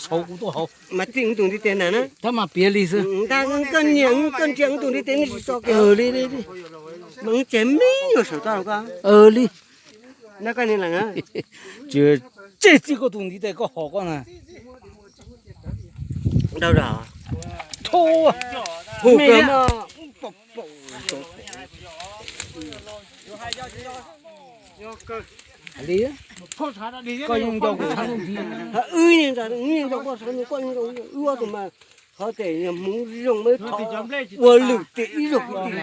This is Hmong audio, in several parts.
Saud kuv tuaj hauv. Mas txij wb tus ntiv tes ntag na. Tab mas piav li xwb. Ntag koj niam koj nrhiav wb tus ntiv tes nej tsis tso kiag. Li li li. Mas wb ces me nyuam saum toj koj. Li. Nab koj ni lawm na. Tsis tseg txij koj tus ntiv tes koj hom koj na. Dhau dam. Tho. Hu kawg mog. Li, koj yeej nco kuv tshaj lub ntiv. Wb yeej nco koj tshaj, koj yeej nco wb ob tug mas qhov tias yog hmoov zoo mas thov ua lwm tiam ib zaug kuv tis.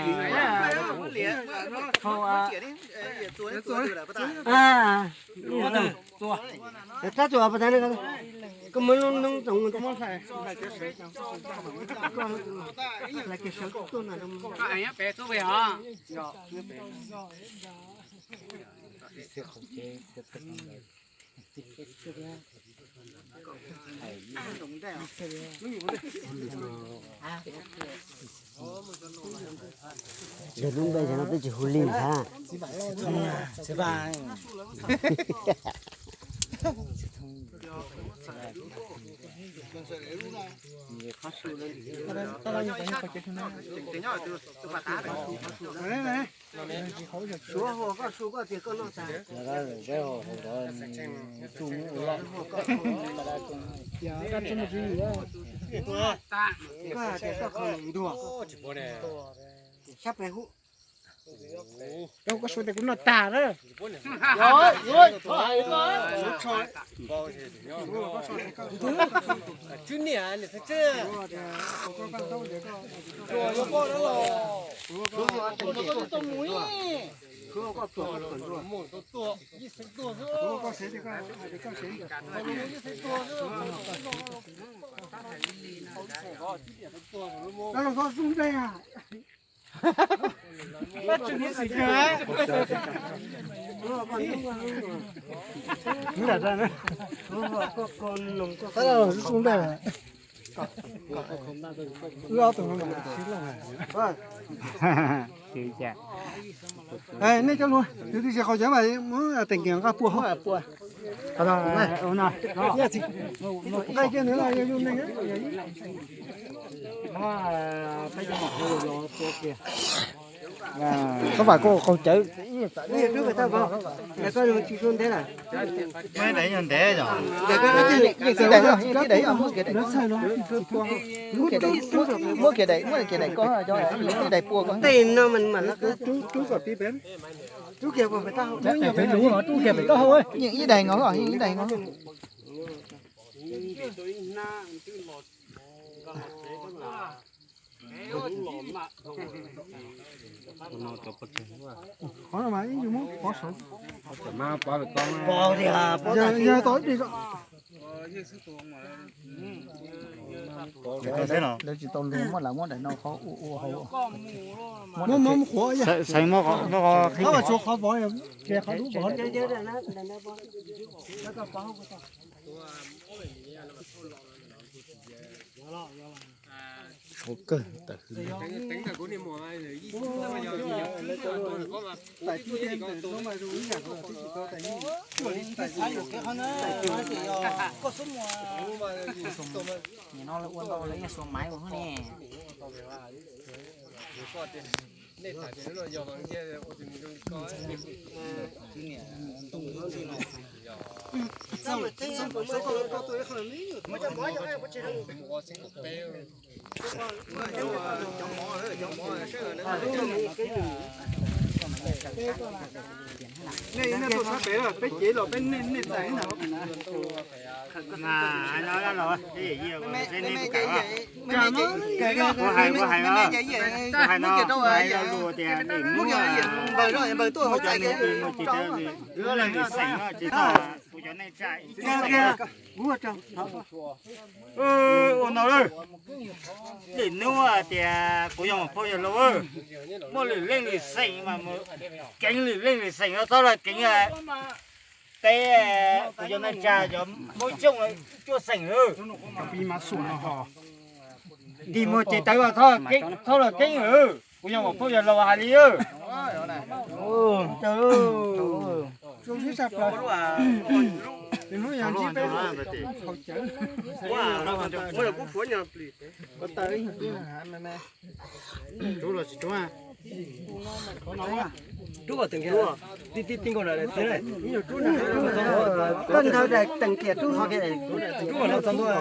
Tab tsuas pas tas koj muab lub noob tsoom hlais kiag sawv tuaj na. Yog lub npe no twb tsis hu li ntag. Suav hos koj su koj tias koj noj tas. Koj hais tias koj kho ntuag. Sab pem hub. Rau koj su tias kuv noj tag na. Nej cov hluas, tus twg tsis haus cawv mas muab teem kiag nqaj pua hauv. Nqaij kiag nws los yog yus neeg. Tab vam koj qaug cawv. Muab kiag daim, muab kiag daim, muab kiag daim koj, muab kiag daim pua koj. Yeej ib daim no, yeej ib daim no. Qhov no mas ib yus muab pov saud. Yog tau ib pliag. Lawv tsis tau luag muab, lawv muab daim no qhov ua ua hauv. Muab muab qhuav. Qhov mas tshuav qhov vov, qhov dub vov. Tshuav kawg tawm hws. Nim no lawv ua ntau lawv yeej xuas maiv ua ne. Nej tuaj sab pem, peb cev los peb nej txais na. Kuv hais, kuv hais, kuv hais no, hais lo lus tias nws muab, muab cov neeg tsis tau, kuv cov neeg tsa, ua no lawm. Lwm hnub tias kuv yog mus phauj yawg laus, muaj lwm leej lwm xeem mas mus keev lwm leej lwm xeem, txhob los keev peb, kuv cov neej tsa cov Hmoob Xyooj cuaj xeem lawm. Tig mus ces tawv, txhob los keev lawm. Kuv yog mus phauj yawg laus hais li. Hnub yog ntsib peb hauv cawv. Rub los tsis rub. Rub kom teem kiag, tib tib tib nkaus na, txiv na. Koj nthawv teem kiag rub ho kiag. Rub kom tau ntua.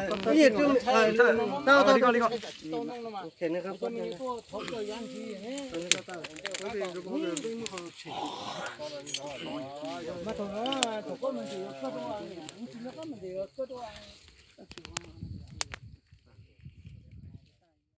Tau tau tau li ko. Mas thaum no, thaum koj me ntsis yuav koj rau, kuv tsis nco koj me ntsis yuav koj rau.